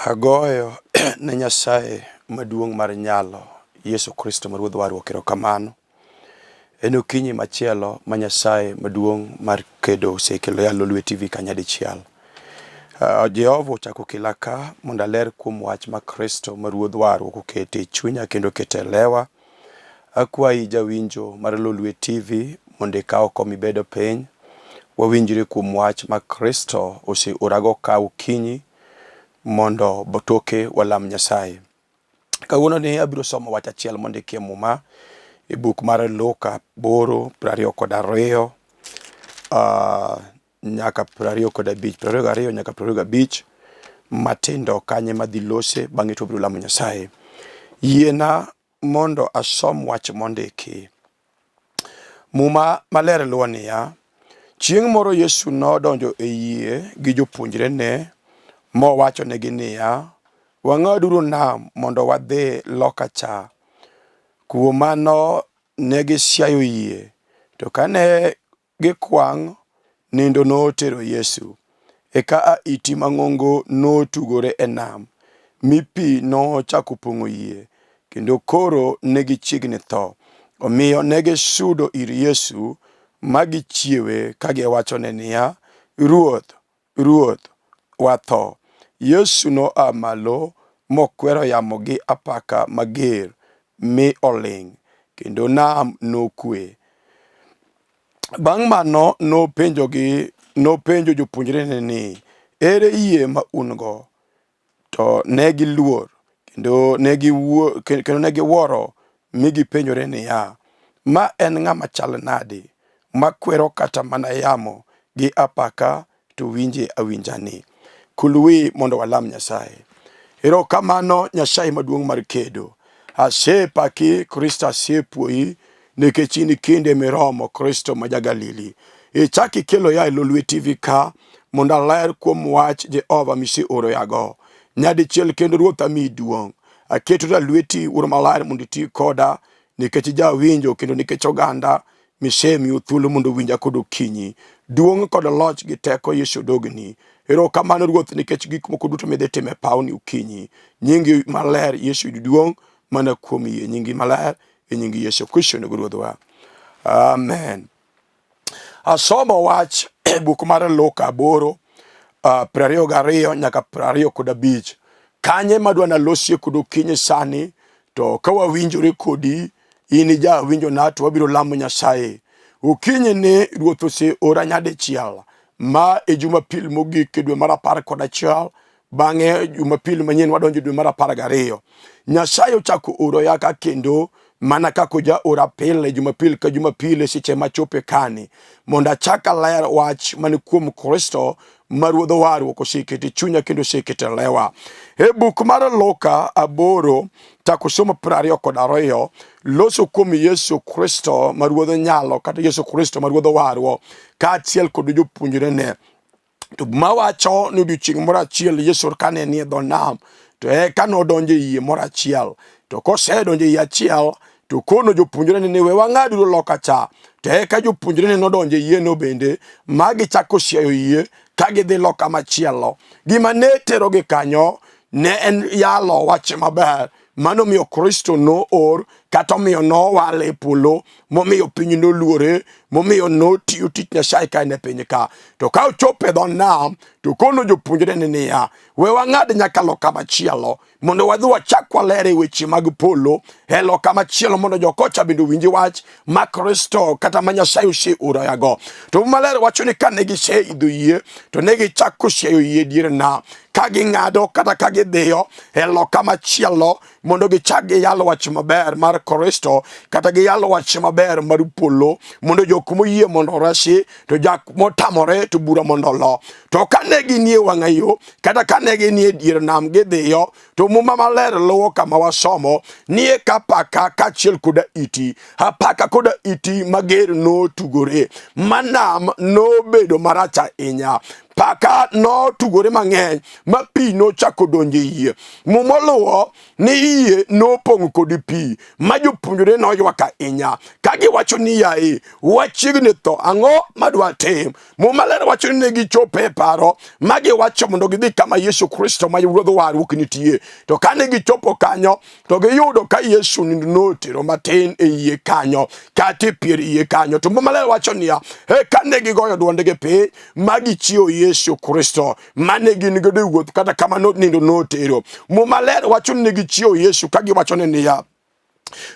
Agoyo ne Nyasaye maduong' mar nyalo, Yesu Kristo ma Ruodh warruok erokamano. En okinyi machielo ma Nyasaye maduong' mar kedo osekelo ya Lolwe TV ka nyadichiel. Jehova ochako okela ka mondo aler kuom wach ma Kristo ma Ruodh warruok oketo e chunya kendo oketo e lewa. Akwayi jawinjo mar Lolwe TV mondo ikaw kom ibedo piny, wawinjre kuom wach ma Kristo oseorago ka okinyi mondo toke walam Nyasaye. Kawuono ni abiro somo wach achiel mondiki e Muma e buk mar Luka 8:22 nyaka 25, 22 nyaka 25 matindo kanye madhi lose bang'e to wabiro lamo Nyasaye. Yiena mondo asom wach mondiki. Muma maler luwo niya, Chieng' moro Yesu nodonjo e yie gi jopuonjrene mowachonegi niya, Wang'aduru nam mondo wadhi loka cha. Kuom mano ne gisiayo yie, to kane Gikwang', nindo notero Yesu. Eka ahiti mang'ongo notugore e nam, mi pi nochako pong'o yie, kendo koro ne gichiegni tho. Omiyo ne gisudo ir Yesu ma gichiewe ka giwachone niya, Ruoth, Ruoth, watho! Yesu noa malo mokwero yamo gi apaka mager, mi oling', kendo nam nokwe. Bang' mano nopenjogi, nopenjo jopuonjrene ni, Ere yie ma un-go? To ne giluor kendo ne giwuoro mi gipenjore niya, Ma en ng'ama chal nadi, makwero kata mana yamo gi apaka to winje awinjani? Kul wi mondo walam Nyasaye. Erokamano Nyasaye maduong' mar kedo. Asepaki Kristo, asepuoyi nikech in kinde miromo Kristo ma ja-Galili. Ichak ikelo ya e Lolwe TV ka mondo aler kuom wach Jehova miseoroyago. Nyadichiel kendo Ruoth amiyi duong'. Aketo ta lweti Wuoro Maler mondo iti koda nikech ijawinjo kendo nikech oganda misemiyo thuolo mondo owinja kod okinyi. Duong' kod loch gi teko Yesu odogni. Erokamano Ruoth nikech gik moko duto midhi timo e pawni okinyi. Nyingi maler Yesu yud duong' mana kuom yie nyingi maler e nying Yesu Kristo onego Ruodhwa. Amen. Asomo wach e buk mar Luka 8 22 nyaka 25. Kanye madwa nalosie kod okinyi sani to ka wawinjore kodi in jawinjona to wabiro lamo Nyasaye. Okinyi ni Ruoth oseora nyadichiel ma e Jumapil mogik e dwe mar 11 Bang'e Jumapil manyien wadonjo dwe mar 12. Nyasaye ochako oro yaka kendo mana kaka ojaora pile Jumapil ka Jumapil e seche machope kani mondo achak aler wach man kuom Kristo ma Ruodh warruok oseketo e chunya kendo oseketo e lewa. E buk mar Luka 8 chako somo 22 loso kuom Yesu Kristo ma Ruodh nyalo kata Yesu Kristo ma Ruodh warruok kaachiel kod jopuonjrene. To mawacho ni odiechieng' moro achiel Yesu kane nie dho nam to eka nodonjo e yie moro achiel. To kosedonjo e yie achiel to kono jopuonjrene ni we wang'aduru loka cha. To eka jopuonjrene nodonjo e yieno bende ma gichako siayo yie ka gidhi loka machielo. Gima ne terogi kanyo ne en yalo wach maber Mano miyo Kristo noor kata omiyo nowale e polo, momiyo piny noluore, momiyo notiyo tich Nyasaye ka en e piny ka. To ka ochopo e dho nam, to kono jopuonjrene niya, we wang'ad nyaka loka machielo mondo wadhi wachak waler e weche mag polo e loka machielo mondo jokocha bende owinji wach ma Kristo kata ma Nyasaye oseoroyago. To maler wacho ni kane giseidho yie to ne gichako siayo yie dier nam ka ging'ado kata ka gidhiyo e loka machielo mondo gichak giyal wach maber mar Kristo kata giyal wach maber mar polo mondo jok moyie mondo oresi to jok motamore to bura mondo olo. To kane ginie wang'ayo kata kane ginie dier nam gidhiyo to muma maler luwo kama wasomo ni eka apaka kaachiel koda iti apaka koda iti mager notugore ma nam nobedo marach ahinya. Paka notugore mang'eny ma pi nochako donjo e yie. Muma oluwo ni yie nopong' kod pi ma jopuonjre noywak ahinya ka giwacho ni yaye, wachiegni tho, ang'o madwa tim? Muma ler wacho ni ne gichopo e paro ma giwacho mondo gidhi kama Yesu Kristo ma Ruodh warruok nitie. To kane gichopo kanyo to giyudo ka Yesu nindo notero matin e yie kanyo kata e pier yie kanyo. To Muma ler wacho niya, eka ne gigoyo dwondgi piny ma gichiewo Yesu Kristo mane gin godo e wuoth, kata kamano nindo notero. Muma ler wacho ni ne gichiewo Yesu ka giwachone niya,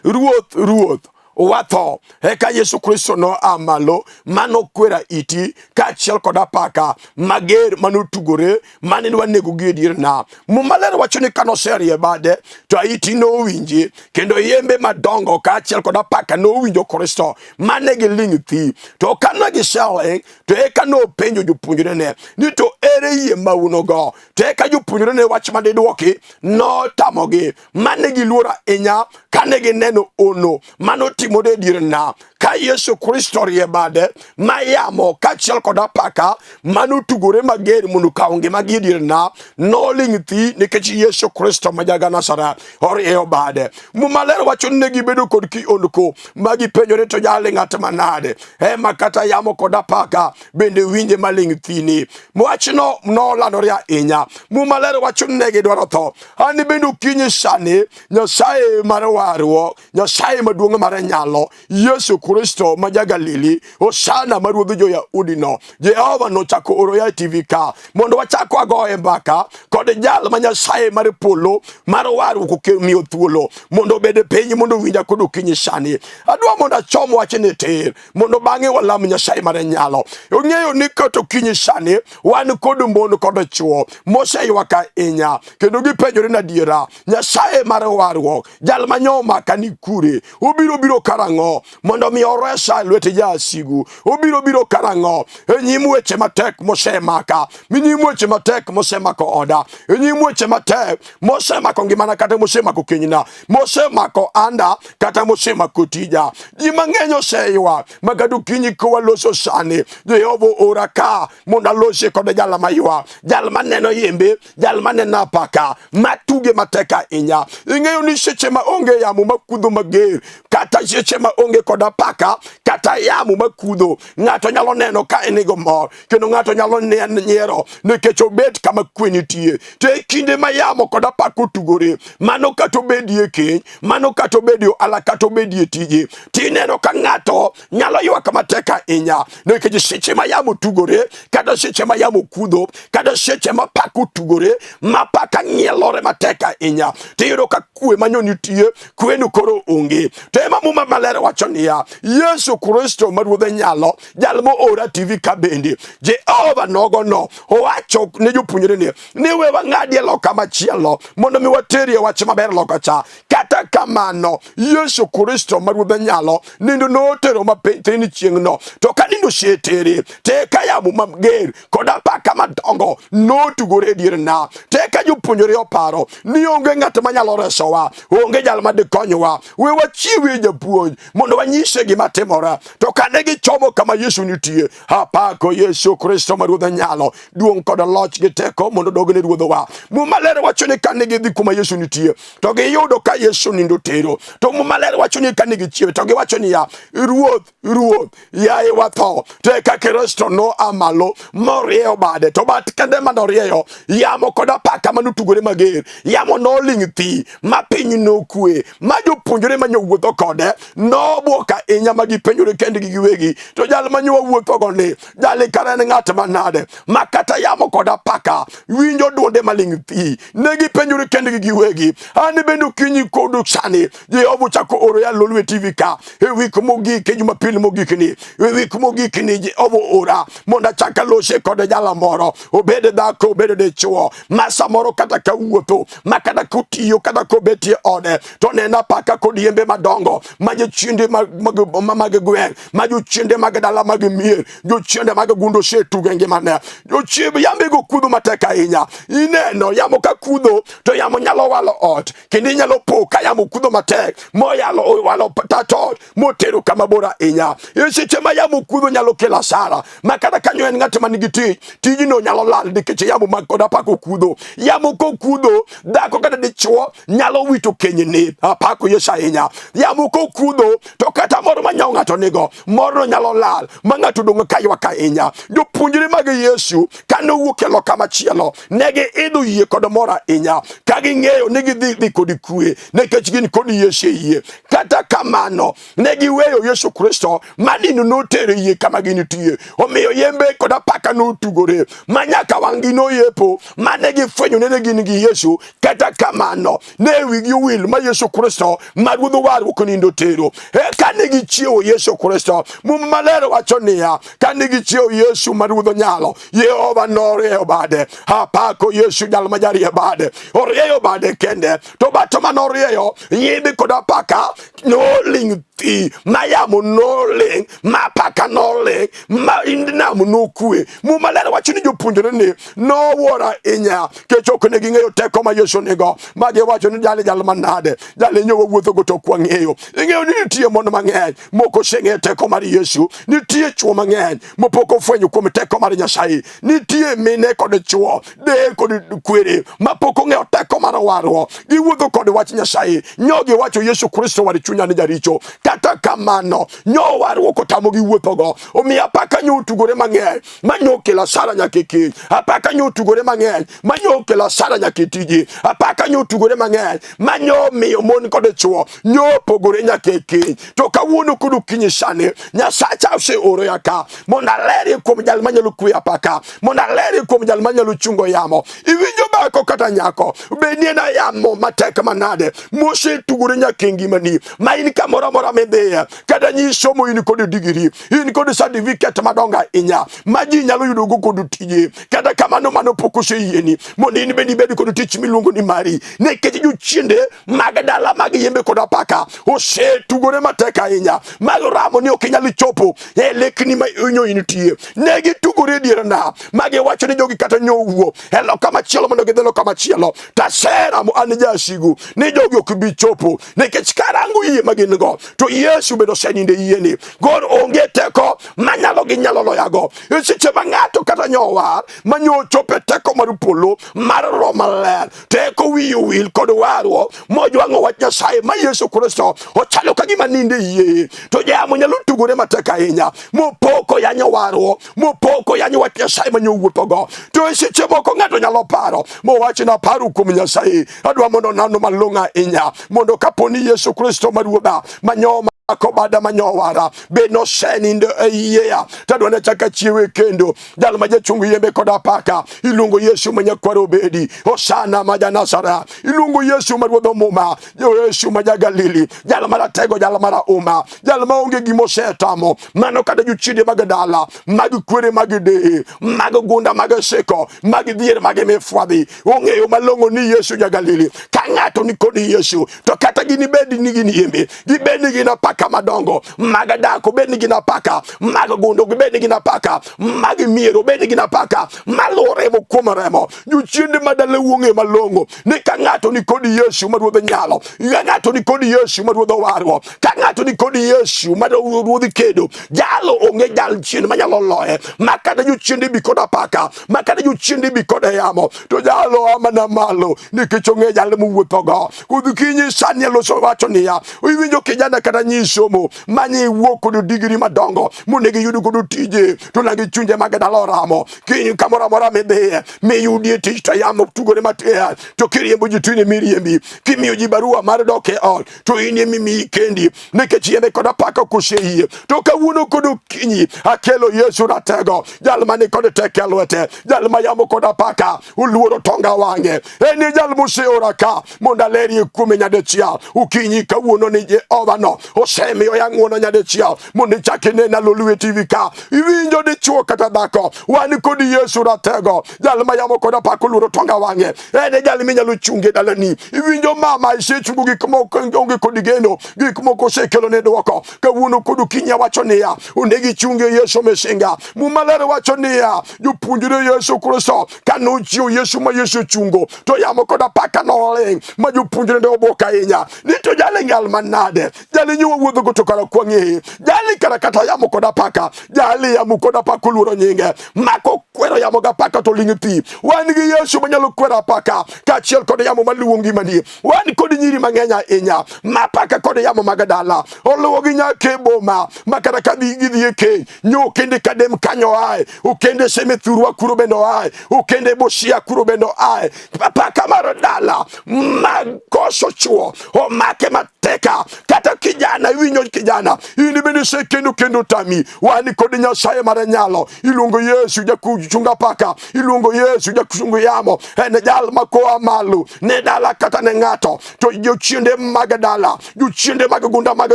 Ruoth, Ruoth, watho. Eka Yesu Kristo noa malo manokwera iti kaachiel kod apaka mager manotugore mane dwa negogi e dier nam. Muma ler wacho ni kane oserie bade to aiti nowinji kendo yembe madongo kaachiel kod apaka nowinjo Kristo mane giling' thi. To kane giseling' to eka nopenjo jopuonjrene ni to ere yie ma unogo? To eka jopuonjrene wach ma didwoki notamogi mane giluor ahinya kane gineno ono manotimore e dier nam ka Yesu Kristo rie bade ma yamo kaachiel kod apaka manotugore mager mondo okaw ngimagi e dier nam noling' thi nikech Yesu Kristo ma jaga Nazareth orieyo bade. Muma ler wacho ni ne gibedo kod kiondko ma gipenjore to jali ng'at manade ema kata yamo kod apaka bende winje maling' thini. Wachno nolandore ahinya. Muma ler wacho ni ne gidwaro tho. An bende okinyi sani Nyasaye mar warruok, Nyasaye maduong' mar nyalo, Yesu Kristo ma ja-Galili, Hosana ma ruodh jo-Yahudi no. Jehova nochako oro ya e TV ka mondo wachak wagoye mbaka kod jal ma Nyasaye mar polo mar warruok omiyo thuolo mondo obed e piny mondo owinja kod okinyi sani. Adwa mondo achom wachni tir mondo bang'e walam Nyasaye mar nyalo. Ong'eyo ni kata okinyi sani wan kod mon kod chwo moseywak ahinya kendo gipenjore ni adiera Nyasaye mar warruok jal ma nyomaka ni kure? Obiro biro karang'o mondo mi oresa e lwet jasigu? Obiro biro karang'o e nyim weche matek mosemaka, e nyim weche matek mosemako oda, e nyim weche matek mosemako ngimana kata mosemako kenyna, mosemako anda kata mosemako tija. Ji mang'eny oseywak ma kata okinyi kowaloso sani, Jehova ora ka mondo alose kod jal maywak, jal maneno yembe, jal maneno apaka matuge matek ahinya. Ing'eyo ni seche ma onge yamo makudho mager, kata seche ma onge kod apaka kata yamo makudho, ng'ato nyalo neno ka en go mor kendo ng'ato nyalo nyiero nikech obet kama kwe nitie. To e kinde ma yamo kod apaka otugore, mano kata obedie keny, mano kata obedie ohala, kata obedie tije, tineno ka ng'ato nyalo ywak matek ahinya nikech seche ma yamo tugore, kata seche ma yamo kudho, kata seche ma paka otugore, ma paka ng'ielore matek ahinya, tiyudo ka kwe manyo nitie, kweno koro onge. To ema Muma Maler wacho niya, Yesu Kristo ma Ruodhe nyalo, jal moora TV ka bende, Jehova nogono owacho ne jopuonjrene ni we wang'adie loka machielo mondo mi waterie wach maber loka cha. Kata kamano, Yesu Kristo ma Ruodhe nyalo, nindo notero matin chieng'no. To ka nindo osetere, to eka yamo mager kod apaka madongo notugore e dier nam. To eka jopuonjre oparo ni onge ng'at manyalo resowa, onge jal ma dikonyowa. We wachiwie japuonj mondo wanyise gima timore. To kane gichomo kama Yesu nitie, apako Yesu Kristo ma Ruodhe nyalo, duong' kod loch gi teko mondo odog ne Ruodhwa. Muma ler wacho ni kane gidhi kuma Yesu nitie, to giyudo ka Yesu nindo tero. To Muma ler wacho ni kane gichiewe, to giwacho niya, Ruoth, Ruoth, yaye watho. To eka Kristo noa malo morieyo bade, to bat kende ma norieyo, yamo kod apaka manotugore mager, yamo noling' thi ma piny nokwe, ma jopuonjre ma nyowuotho kode nobwok ahinya ma gipenjore kendgi giwegi, to jal ma nyowuothogo ni, jali kara en ng'at manade ma kata yamo kod apaka winjo dwonde maling' thi. Ne gipenjore kendgi giwegi. An bende okinyi kodu sani, Jehova ochako oro ya Lolwe TV ka e wik mogik, e Jumapil mogik ni, e wik mogik ni Jehova ora mondo achak alose kod jala moro, obed dhako, obed dichwo, ma samoro kata ka wuotho, ma kata kotiyo, kata kobetie ode, to neno apaka kod yembe madongo ma jochiende mag mag gweng', ma jochiende mag dala mag mier, jochiende mag gundo osetugo e ngimane. Jochiende yambego kudho matek ahinya. Ineno yamo ka kudho to yamo nyalo walo ot, kendo inyalo po ka yamo kudho matek moyalo walo tat ot motero kama bor ahinya. E seche ma yamo kudho nyalo kelo asara ma kata kanyo en ng'at ma nigi tich, tijno nyalo lal nikech yamo mag kod apaka okudho. Yamo kokudho, dhako kata dichuo nyalo wito kenyne. Apako Yesu ahinya. Yamo kokudho to kata moro ma nyawo ng'ato nigo, morno nyalo lal ma ng'ato dong' ka ywak ahinya. Jopuonjre mag Yesu kane owuok e loka machielo, ne giidho yie kod mor ahinya ka ging'eyo ni gidhi dhi kod kwe nikech gin kod Yesu e yie. Kata kamano, ne giweyo Yesu Kristo ma nino notero yie kama gintie. Omiyo yembe kod apaka notugore ma nyaka wang'gi noyepo ma ne gifwenyo ne gin gi Yesu. Kata kamano, ne wigi owil ma Yesu Kristo ma Ruodh warruok nindo tero. Eka ne gichiewo Yesu Kristo. Muma Maler wacho niya, kane gichiewo Yesu ma Ruodh onyalo, Jehova norieyo bade. Apako Yesu jal ma jarie bade. Orieyo bade kende, to bat ma norieyo yembe kod apaka noling' thi, ma yamo noling', ma apaka noling', ma nam nokwe. Muma Ler wacho ni jopuonjre ni nowuoro ahinya kech ok ne ging'eyo teko ma Yesu nigo, ma giwacho ni jali jal manade, jali nyo wawuothogo to ok wang'eyo. Ing'eyo ni nitie mon mang'eny mok oseng'eyo teko mar Yesu, nitie chwo mang'eny mopok ofwenyo kuom teko mar Nyasaye, nitie mine kod chwo, deye kod kwere mapok ong'eyo teko mar warruok. Giwuotho kod wach Nyasaye, nyo giwacho Yesu Kristo war chunya ni jaricho. Kata kamano, nyo warruok otamogi wuothogo. Omiyo apaka nyo otugore mang'eny ma nyo okelo asara nyaka e keny. Apaka nyo otugore mang'eny ma nyo okelo asara nyaka e tiji. Apaka nyo otugore mang'eny ma nyo omiyo mon kod chwo nyo opogore nyaka e keny. To kawuono kod okinyi sani, Nyasacha oseoro ya ka mondo alerie kuom jal manyalo kweyo apaka, mondo alerie kuom jal manyalo chungo yamo. Iwinjo bako kata nyako, bed ni en yamo matek manade mosetugore nyaka e ngimani, ma in kamoro amora midhiye, kata nyi somo in kod digiri, in kod certificate madongo ahinya ma ji nyalo yudogo kod tije. Kata kamano, mano pok oseyieni mondo in bende ibed kod tich miluongo ni mari, nikech jochiende mag dala mag yembe kod apaka osetugore matek ahinya mag ramo ni ok inyal chopo e lekni ma inyo intie. Ne gitugore e dier nam ma giwacho ni jogi kata nyo wuo e loka machielo mondo gidhi loka machielo. To aseramo an jasigu ni jogi ok bi chopo nikech karango yie ma gin go to Yesu bende osenindo e yieni. Gor onge teko manyalo ginyalo loyago. E seche ma ng'ato kata nyo war ma nyo ochopo e teko mar polo mar Roho Maler, teko wiye owil kod warruok mojwang'o wach Nyasaye ma Yesu Kristo ochalo ka gima nindo e yie, to jamo nyalo tugore matek ahinya mopoko yanyo warruok, mopoko yanyo wach Nyasaye ma nyowuothogo. To e seche moko ng'ato nyalo paro mowach ni aparo kuom Nyasaye, adwa mondo nano malong'o ahinya mondo kapo ni Yesu Kristo ma Ruodha manyo mako bada manyowara be nosenindo e yieya to adwa nachak achiewe kendo. Jal ma jachung yembe kod apaka iluongo Yesu ma nyakwar Obedi, Hosana ma ja-Nazareth, iluongo Yesu ma ruodh omuma, Yesu ma ja-Galili, jal maratego, jal marahuma, jal maonge gima osetamo. Mano kata jochiende mag dala, mag kwere, mag deye, mag gunda, mag siko, mag dhier, mag mifwadhi ong'eyo malong'o ni Yesu ja-Galili. Ka ng'ato ni kod Yesu to kata ginibed ni gin yembe, gibed ni gin apaka madongo mag dak, obed ni gin apaka mag gundo, gibed ni gin apaka mag mier, obed ni gin apaka maluwo remo kuom remo. Jochiende ma dalau ong'eyo malong'o ni ka ng'ato ni kod Yesu ma Ruodh nyalo, ka ng'ato ni kod Yesu ma Ruodh warruok, ka ng'ato ni kod Yesu ma Ruodh kedo, jalo onge jal chien manyalo loye, ma kata jochiende bi kod apaka, ma kata jochiende bi kod yamo, to jalo a mana malo nikech ong'e jal mowuothogo. Odhikinyi sani aloso wacho niya, iwinjo kijana kata nyi somo manye iwuok kod digri madongo monego iyud godo tije to nagi chunje mag dala oramo kiny kamoro amora midhiye miyudie tich to yamo tugore matek to kiriembo ji to in emiriembi kimiyo ji barua mar dok e ot to in emimiyi kendi nikech yembe kod apaka ok oseyie. To kawuono kod okinyi akelo Yesu ratego, jal mani kod teko e lwete, jal ma yamo kod apaka oluoro tonga wang'e. En e jal moseora ka mondo alerie kuome nyadichiel okinyi kawuono ni Jehova no osemiyo ya ng'wono nyadichiel mondo ichak inena Lolwe TV ka iwinjo. Dichwo kata dhako, wan kod Yesu ratego, jal ma yamo kod apaka oluoro tonga wang'e. En e jal minyalo chunge dalani. Iwinjo mama, isechungo gik moko onge kod geno, gik moko osekelo ne dwoko. Kawuono kod okinyi awacho niya, onego ichunge Yesu Mesinga. Muma ler wacho niya, jopuonjre Yesu Kristo kane ochiewo Yesu ma Yesu ochungo, to yamo kod apaka noling' ma jopuonjre ne obwok ahinya ni to jali ngal manade, jali nyiwa wuothogo to kara kwang'eye, jali kara kata yamo kod apaka, jali yamo kod apaka oluoro nyinge, mako kwero yamo gi apaka to ling' thi. Wan gi Yesu manyalo kwero apaka kaachiel kod yamo maluwo ngimani. Wan kod nyiri mang'eny ahinya ma apaka kod yamo mag dala oluwogi nyaka e boma ma kata ka gidhi e keny nyo okende kadem kanyo ae, okende seme thurwa kuro bende oae, okende bosia kuro bende oae. Apaka mar dala makoso chuo omake mateka. Kata kijana iwinjo kijana, in bende isekendo kendo tami. Wan kod Nyasaye mar nyalo, iluongo Yesu jakuchung apaka, iluongo Yesu jakuchung yamo, en jal makoa malo ne dala kata ne ng'ato. To jochiende mag dala, jochiende mag gunda mag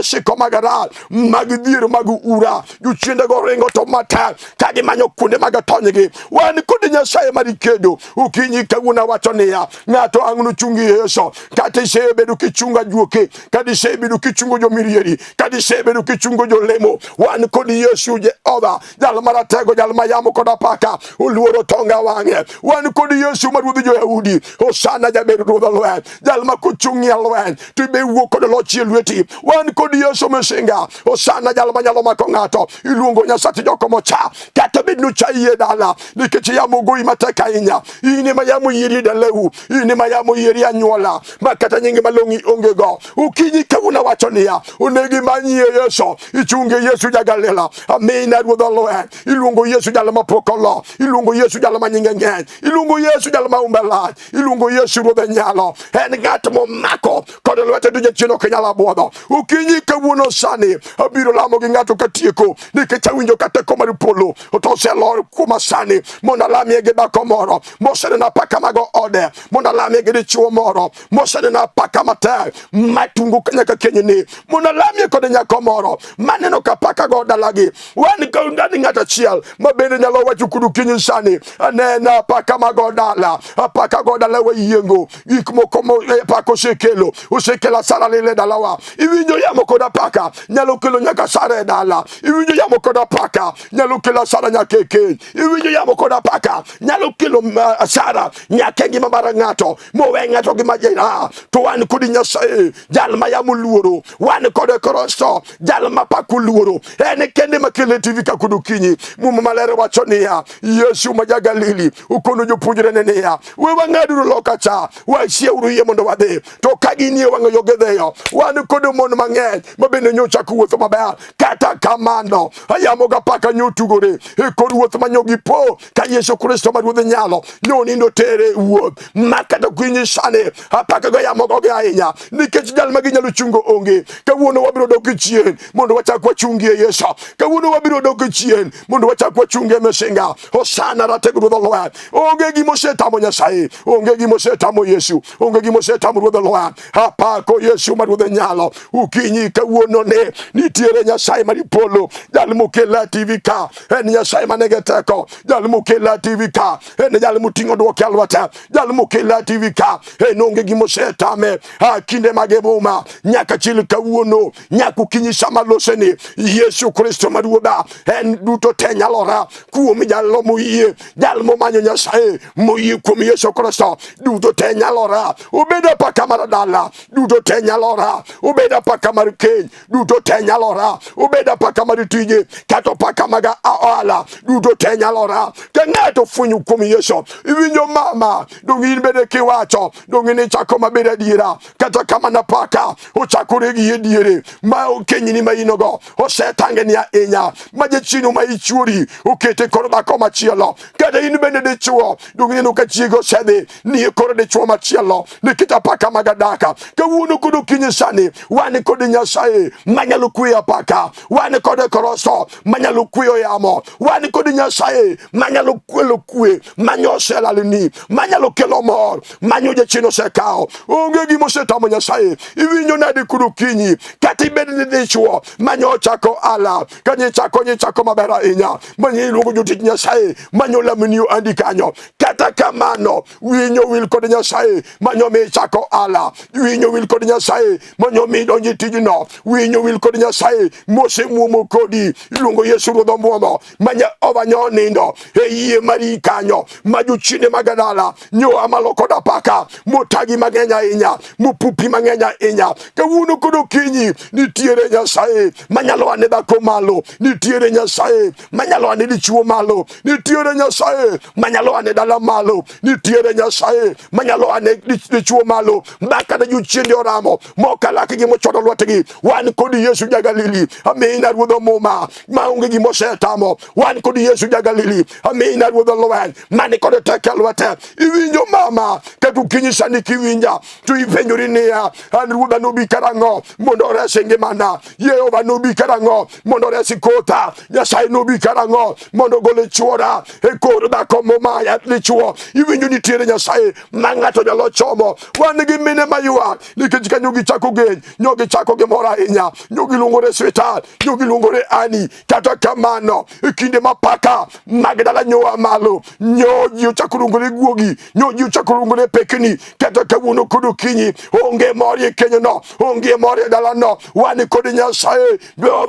siko mag ral mag dhier mag ura, jochiende go ringo to matek ka gimanyo kuonde mag tonygi. Wan kod Nyasaye mar kedo. Okinyi kawuono awacho niya, ng'ato ang' nochungi Yesu. Kata isebedo kichungo ajuoke, kata isebedo kichungo jomirieri, kata isebedo kichungo jolemo, wan kod Yesu Jehova, jal maratego, jal mayamo kod apaka oluoro tonga wang'e. Wan kod Yesu ma ruodh jo-Yahudi, Hosana jaber ruodh lweny, jal ma kochung'ie lweny to ibe wuok kod loch e lweti. Wan kod Yesu Mesinga, Hosana jal manyalo mako ng'ato, iluongo Nyasach jokomocha, kata bed ni ochayi e dala nikech yamo goyi matek ahinya. In ema yamo yieri e dalau, in ema yamo yieri anyuola ma kata nyinge malong'i onge go. Okinyi kawuono awacho niya, onego imanyie Yesu, ichunge Yesu ja Galila. Amina ruodh olweny, iluongo Yesu jal ma pok olo, iluongo Yesu jal ma nyinge ng'eny, iluongo Yesu jal ma umbe lach, iluongo Yesu ruodh nyalo. En ng'at momako kod lwete to jachien ok nyal abwodho. Okinyi kawuono sani abiro lamo gi ng'ato katieko, nikech awinjo ka teko mar polo to oselor kuoma sani mondo alamie gi dhako moro moseneno apaka mag ode, mondo alamie gi dichuo moro moseneno apaka matek matungo nyaka kenyni, mondo alamie kod nyako moro maneno ka apaka go dalagi. Wan kod ng'at achiel ma bende nyalo wacho kudu kinyi sani, aneno apaka mag dala, apaka go dala wayiengo gik moko mo apaka osekelo, osekelo asara lile dalawa. Iwinjo yamo kod apaka nyalo kelo nyaka asara e dala. Iwinjo yamo kod apaka nyalo kelo asara nyaka e keny. Iwinjo yamo kod apaka nyalo kelo asara nyaka e ngima mar ng'ato, mowe ng'ato gi majeraha. To wan kod Nyasaye, jal ma yamo luoro, wan kod Kristo, jal ma pako luoro, en kende makele TV ka kod okinyi. Muma maler wacho niya, Yesu ma ja-Galili okono jopuonjrene niya, we wang'aduru loka cha, wasieuru yie mondo wadhi. To ka ginie wang'o yo gidhiyo. Wan kod mon mang'eny ma bende nyocha wuotho maber, kata kamano yamo gapaka nyo tugore e kor wuoth ma nyo gipo ka Yesu Kristo ma ruodh nyalo nyo nindo tere wuoth ma kata okinyi sani apaka go yamo gogi ahinya nikech jal ma ginyalo chungo onge. Kawuono wabiro dok chien mondo wachak wachungie Yesu. Kawuono wabiro dok chien mondo wachak wachungie Mesinga. Hosana ratego ruodh olweny. Onge gima osetamo Nyasaye, onge gima osetamo Yesu, onge gima osetamo ruodh olweny. Apako Yesu ma ruodh nyalo. Okinyi kawuono ne nitiere Nyasaye mar polo, jal mokela TV ka en Nyasaye manigi teko, jal mokela TV ka en jal moting'o dwoke e lwete, jal mokela TV ka en onge gima osetame. A kinde mag muma nyaka chil kawuono, nyaka okinyi sama loseni, Yesu Kristo ma ruodha en duto te nyalora kuom jalo moyie, jal momanyo Nyasaye moyie kuom Yesu Kristo, duto te nyalora. Obed apaka mar dala, duto te nyalora. Obed apaka mar keny, duto te nyalora. Obed apaka mar tije, kata apaka mag ohala, duto te nyalora. Ka ng'ato fwenyo kuom Yesu, iwinjo mama, dong' in bende kiwacho, dong' in ichako maber adiera, kata kamano apaka ochakore gi e diere ma okenyni ma inogo osetangeni ahinya, ma jachieno ma ichuori okete kor dhako machielo. machielo. Kata in bende dichuo, donge ineno ka chiegi osedhi nie kor dichuo machielo nikech apaka mag adaka. Kawuono kod okinyi sani wan kod Nyasaye manyalo kweyo apaka, wan kod Kristo manyalo kweyo yamo, wan kod Nyasaye manyalo kwelo kwe manyo oselalni, manyalo kelo mor manyo jachien osekawo. Onge gima osetamo Nyasaye. Iwinjo nade kod okinyi kata ibed ni dichuo manyo ochako ala kanyo ichako nyichako maber ahinya manyo iluongo jotich Nyasaye manyo lamni andi kanyo. Kata kamano winyo wil kod Nyasaye manyo mi ichako ala, winyo wil kod Nyasaye manyo mi idonjo e tijno, winyo wil kod Nyasaye mosemuomo kodi. Iluongo Yesu Ruodh Omuomo ma Jehova nyo nindo e yie mari kanyo ma jochiende mag dala nyo malo kod apaka motagi mang'eny ahinya mopupi mang'eny ahinya. Kawuono kod okinyi nitiere Nyasaye manyalo ane dhako malo, nitiere Nyasaye manyalo ane dichuo malo, nitiere Nyasaye manyalo ane dala malo, nitiere Nyasaye manyalo ane dichuo malo. Mbaka ne jochiende oramo mokalakgi mochwado lwetgi. Wan kod Yesu ja Galili, amina Ruodh Omuma maonge gima osetamo. Wan kod Yesu ja Galili, amina Ruodh Lweny mani kod teko e lwete. Iwinjo mama, kata okinyi sani kiwinja to ipenjori niya, an Ruodha nobi karang'o mondo oresi ngimana? Jehova nobi karang'o mondo oresi kotha? Nyasaye nobi karang'o mondo ogol chuora e kor dhako momaya dichuo? Iwinjo nitiere Nyasaye ma ng'ato nyalo chomo. Wan gi mine maywak nikech kanyo gichako geny, nyo gichako gimoro ahinya, nyo giluongore sweetheart, nyo giluongore ani. Kata kamano, e kinde ma paka mag dala nyoa malo, nyo ji ochako luongore guogi, nyo ji ochako luongore pekni. Kata kawuono kod okinyi onge mor e kenyno, onge mor e dalano. Wan kod Nyasaye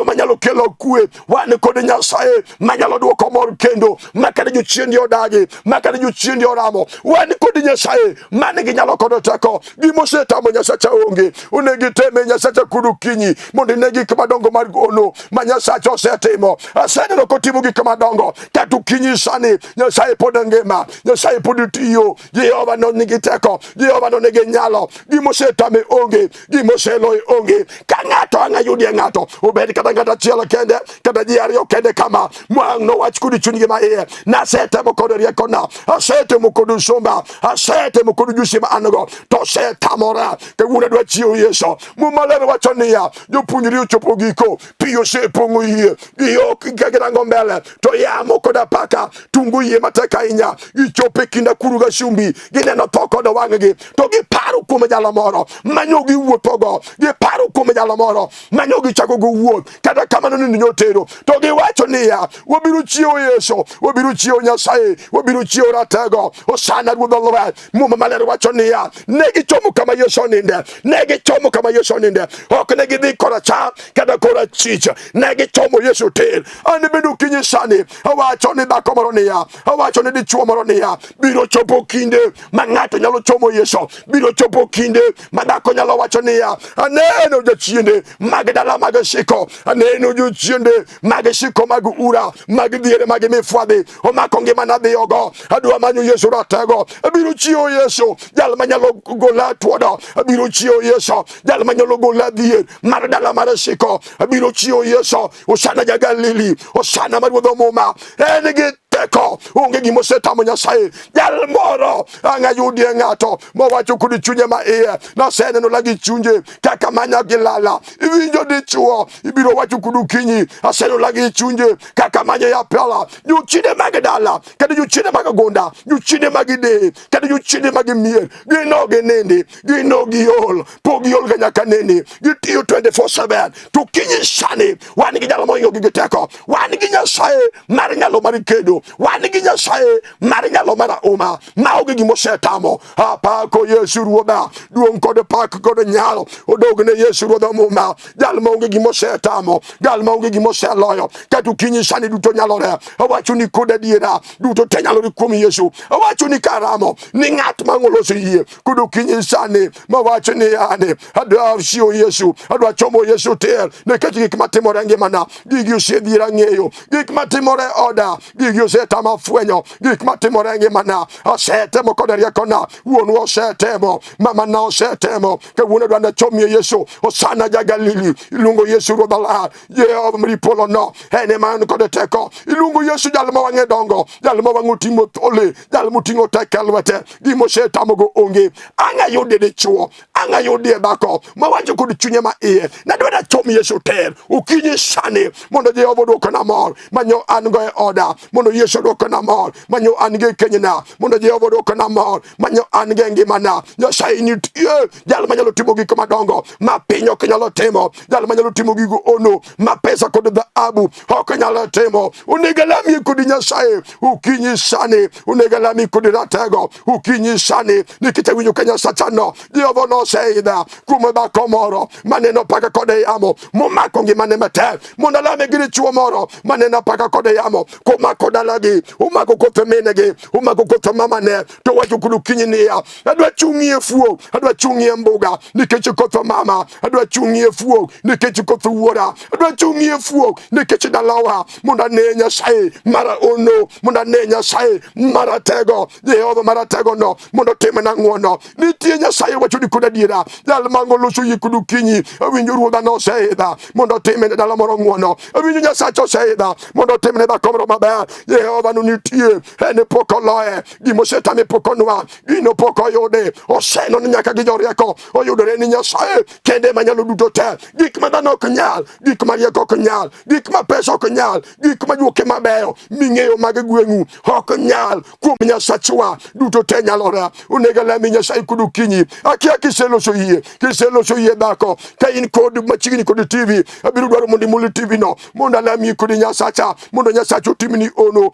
manyalo kelo kwe, wan kod Nyasaye manyalo duoko mor kendo, ma kata jochiende odagi, ma kata jochiende oramo. Wan kod Nyasaye man gi nyalo kod teko. Gima osetamo Nyasacha onge. Onego iteme Nyasacha kod okinyi mondo ine gik madongo mar gono ma Nyasacha osetimo. Aseneno kotimo gik madongo. Kata okinyi sani Nyasaye pod ngima, Nyasaye pod tiyo. Jehova no nigi teko, Jehova no nigi nyalo. Gima osetame onge, gima oseloyo onge. Ka ng'ato ang'a yudie ng'ato, obed kata ng'ato achiel kende, kata ji ariyo kende kama, mwang' nowach kod chunygi ma iye, nasetemo kod riekona, asetemo kod usumba, asetemo kod ujusi ma an go, to osetamora. Kawuono adwa chiewo Yesu. Muma ler wacho niya, jopuonjre ochopo giko, pi osepong'o yie, giok ka girango mbele, to yamo kod apaka tungo yie matek ahinya. Gichopo e kind akuru ga shumbi, gineno tho kod wang'gi, to giparo kuom jalo moro manyo giwuothogo, giparo kuom jalo moro manyo gichako go wuoth. Kata kamano nindo nyotero, to giwacho niya, wabiro chiewo Yesu, wabiro chiewo Nyasaye, wabiro chiewo ratego, Hosana Ruodh Lweny. Muma maler wacho niya, ne gichomo kama Yesu oninde, ne gichomo kama Yesu oninde, ok ne gidhi koracham kata korachich, ne gichomo Yesu tir. An bende okinyi sani awacho ni dhako moro niya, awacho ni dichuo moro niya, biro chopo kinde ma ng'ato nyalo chomo Yesu, biro chopo kinde ma dhako nyalo wacho niya, aneno jachiende mag dala mag siko, aneno jochiende mag siko mag ura mag dhiere mag mifwadhi omako ngimana dhiyogo, adwa manyo Yesu ratego, abiro chiewo Yesu jal manyalo gola tuodo, abiro chiewo Yesu jal manyalo gola dhier mar dala mar siko, abiro chiewo Yesu. Hosana ja Galili, Hosana ma Ruodh Omuma, en gi teko, onge gima osetamo Nyasaye. Jal moro ang' ayudie ng'ato mowacho kod chunye ma iye, naseneno la gi chunje kaka manya gi lala. Iwinjo dichuo, ibiro wacho kod okinyi, aseneno la gi chunje kaka manya ya pala. Jochiende mag dala, kata jochiende mag gunda, jochiende mag deye, kata jochiende mag mier, gino ginindi, gino giol, pok giol ga nyaka nene, gitiyo 24/7. To kinyi sani wan gi jalo mohingo gi teko, wan gi Nyasaye mar nyalo mar kedo, wan gi Nyasaye mar nyalo mar auma ma onge gima osetamo. Apako Yesu Ruodha, duong' kod pak kod nyalo odog ne Yesu Ruodha muma, jal ma onge gima osetamo, jal ma onge gima oseloyo. Kata okinyi sani duto nyalore. Awacho ni kod adiera duto te nyalore kuom Yesu. Awacho ni karamo ni ng'at ma oloso yie kod okinyi sani mawacho ni yani adwa chiwo Yesu, adwa chomo Yesu tir nikech gik matimore e ngimana gigi osedhiera ng'eyo, gik matimore e oda gigi osetama fwenyo. Asefwenyo gik matimore e ngimana, asetemo kod riekona, wuonwa osetemo, mamana osetemo, kawuono adwa nachomie Yesu. Osana ja Galili, iluongo Yesu Ruodh Alar, Jehova mar polo no, en ema en kod teko. Iluongo Yesu jal ma wang'e dongo, jal ma wang'e oting'o thole, jal moting'o teko e lwete, gima osetamogo onge. Ang' ayudie dichuo, ang' ayudie dhako mawacho kod chunye ma iye, nadwa nachom Yesu ter okinyi sani mondo Jehova oduokna mor manyo an go e oda, mondo Yesu oduokna mor manyo an go e kenyna, mondo Jehova oduokna mor manyo an go e ngimana. Nyasaye nitie, jal manyalo timo gik madongo ma piny ok nyalo timo, jal manyalo timo gigo ono ma pesa kod dhahabu ok nyalo timo. Onego alamie kod Nyasaye okinyi sani, onego alamie kod ratego okinyi sani, nikech awinjo ka Nyasachano Jehova noseidha kuom dhako moro maneno paka kod yamo momako ngimane matek, mondo alame gi dichuo moro maneno paka kod yamo komako dalagi, omako kothe minegi, omako kothe mamane, to wacho kod okinyi niya, adwa chung'ie fuo, adwa chung'ie mbuga nikech koth mama, adwa chung'ie fuo nikech koth wuora, adwa chung'ie fuo nikech dalawa, mondo ane Nyasaye mara ono, mondo ane Nyasaye maratego, Jehova maratego no, mondo otimna ng'wono. Nitie Nyasaye wacho ni kod adiera, jal mango loso yie kod okinyi, awinjo ruodha noseidha mondo otimne dala moro ng'wono, awinjo Nyasacha oseidha mondo otimne dhako moro maber. Jehova no nitie, en pok oloye, gima osetame pok onwang', gino pok oyude, oseno ni nyaka gi jorieko oyudore ni Nyasaye kende ema nyalo duto te. Gik ma dhano ok nyal, gik ma rieko ok nyal, gik ma pesa ok nyal, gik ma juoke mabeyo ming'eyo mag gweng'u ok nyal, kuom Nyasachwa duto te nyalore. Onego alami Nyasaye kod okinyi. Akia kiseloso yie, kiseloso yie dhako, ka in kod machiegni kod TV, abiro dwaro mondo imul TV no, mondo alami kod Nyasacha, mondo Nyasacha otimni ono.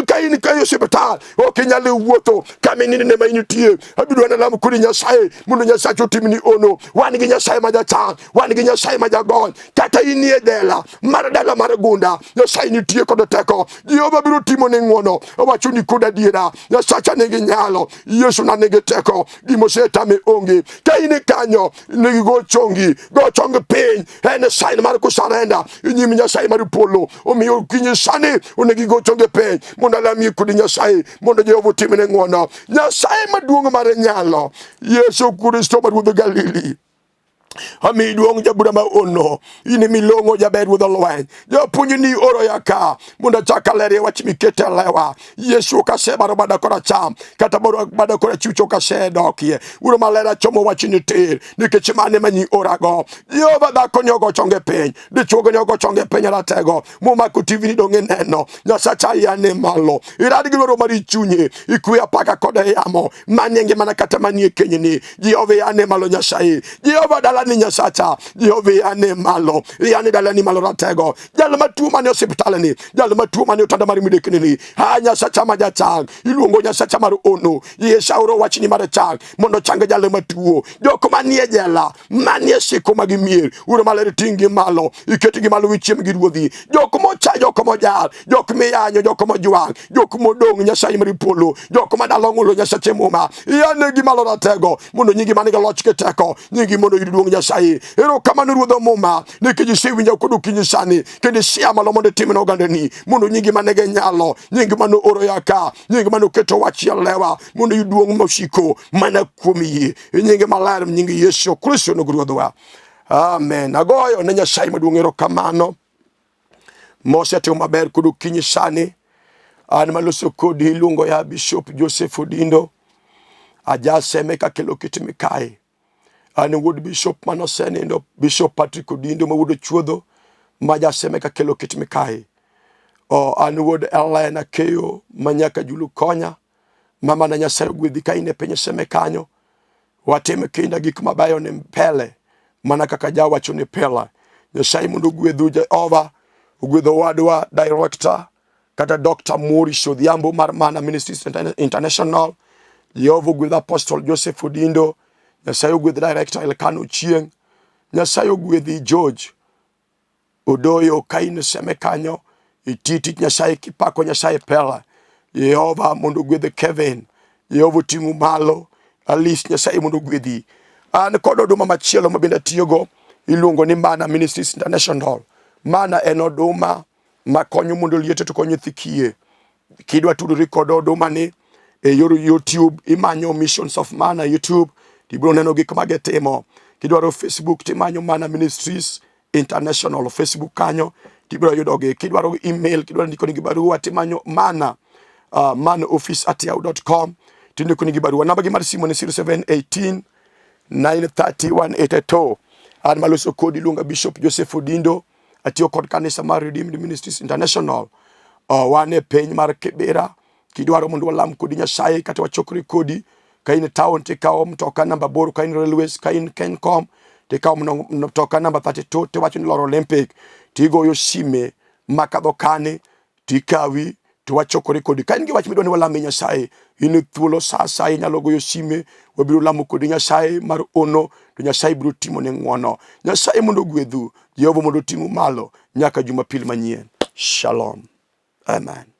Ka in ka e osiptal, ok inyal wuotho, kama ininde ma intie, abiro dwaro alam kod Nyasaye, mondo Nyasacha otimni ono. Wan gi Nyasaye ma jachan, wan gi Nyasaye ma jagony, kata inie dela mar dala mar gunda, Nyasaye nitie kod teko. Jehova biro timo ne ng'wono. Owacho ni kod adiera, Nyasacha nigi nyalo, Yesu na nigi teko, gima osetame onge. Ka in kanyo, nigi go chongi, go chongi piny, en sign mar kusarenda e nyim Nyasaye mar polo. Omiyo okinyi sani onego igo chongi piny mondo alamie kod Nyasaye mondo Jehova otimne ng'wono. Nyasaye maduong' mar nyalo, Yesu Kristo ma Ruodh Galili. Ami duong' jabura ma ono, in milong'o jaber ruodh lweny. Japuonj ni oro ya ka mondo achak alerie wach mikete e lewa. Yesu ok asebaro bada koracham kata baro bada korachwich ok asedokie. Wuoro maler achomo wachni tir nikech mano ema nyi orago. Jehova dhako ni ogo chonge piny, dichuo ni ogo chonge piny ratego. Momako TV ni dong' ineno. Nyasacha yane malo. Irad gi dwaro mar chunyi, ikwe apaka kod yamo manie ngimana kata manie kenyni. Jehova yane malo Nyasaye. Jehova dalani Nyasacha. Jehova yane malo. Yane dalani malo ratego. Jal matuo manie osiptal ni, jal matuo manie otanda mar midekni ni. Ha Nyasacha ma jachang. Iluongo Nyasacha mar ono. Yesauro wachni mar chang mondo chang jal matuo. Jok manie jela, manie siko mag mier, uro maler ting' gi malo, iketgi malo gichiem gi ruodhi. Jok mocha, jok mojar, jok miyanyo, jok mojwang', jok modong' Nyasaye mar polo, jok madalo ng'ulo Nyasache muma, iyanegi malo ratego mondo nyingi man gi loch gi teko, nyingi mondo oyud duong' Nyasaye. Erokamano Ruodh muma, nikech isewinja kod okinyi sani, kendo isia malo mondo itimne ogandani, mondo nyingi man gi nyalo, nyingi mane ooro ya ka, nying mane oketo wach e lewa, mondo oyud duong' mosiko mana kuom yie. E nyinge maler, nying Yesu Kristo no Ruodhwa. Amen. Agoyo ne Nyasaye maduong' erokamano mosetimo maber kod okinyi sani. An maloso kodi iluongo ya Bishop Joseph Odindo. Ajaseme kakelo kit mikayi. An wuod Bishop manosenindo, Bishop Patrick Odindo ma wuod Ochuodho ma jaseme kakelo kit mikayi. O, an wuod Ellen Akeyo ma nyaka Julu Konya. Mama na Nyasaye ogwedhi ka in e piny Seme kanyo. Watim kinda gik mabeyo ni mbele mana kaka jawacho ni pile. Nyasaye mondo ogwedhu Jehova, ogwedh owadwa director kata Dr. Maurice Odhiambo mar Mana Ministries International. Jehova ogwedh Apostle Joseph Odindo. Nyasaye ogwedh director Elkano Ochieng. Nyasaye ogwedhi George Odoyo ka in seme kanyo iti tich Nyasaye kipako Nyasaye pela. Jehova mondo ogwedh Kevin. Jehova oting'u malo. Alice Nyasaye mondo ogwedhi. An kod oduma machielo ma bende atiyogo iluongo ni Mana Ministries International. Mana en oduma ma konyo mondo liete to konyo nyithi kiye. Kidwa tudori kod oduma ni e yor YouTube, imanyo Missions of Mana YouTube, tibiro neno gik ma gitimo. Kidwaro Facebook, timanyo Mana Ministries International Facebook kanyo, tibiro yudogi. Kidwaro email, kidwaro ndiko nigi barua, timanyo mana manaoffice@yahoo.com, tindiko nigi barua. Namba gi mar simu ni 0718 930 182. An maloso kodi iluonga Bishop Joseph Odindo, atiyo kod kanisa mar Redeemed Ministries International. Wan e piny mar Kibera. Kidwaro mondo walam kodi Nyasaye kata wachokre kodi, ka in e town tikawo mtoka namba 8, ka in railways, ka in Kencom tikawo mtoka namba 32, tiwacho ni loro Olympic, tigoyo sime makadho kani tikawi to wachokore kodi. Ka in gi wach midwa ni walame Nyasaye, in e thuolo sa asaya inyalo goyo sime, wabiro lamo kodi Nyasaye mar ono, to Nyasaye biro timo ne ng'wono. Nyasaye mondo ogwedhu, Jehova mondo oting'u malo nyaka Jumapil manyien. Shalom. Amen.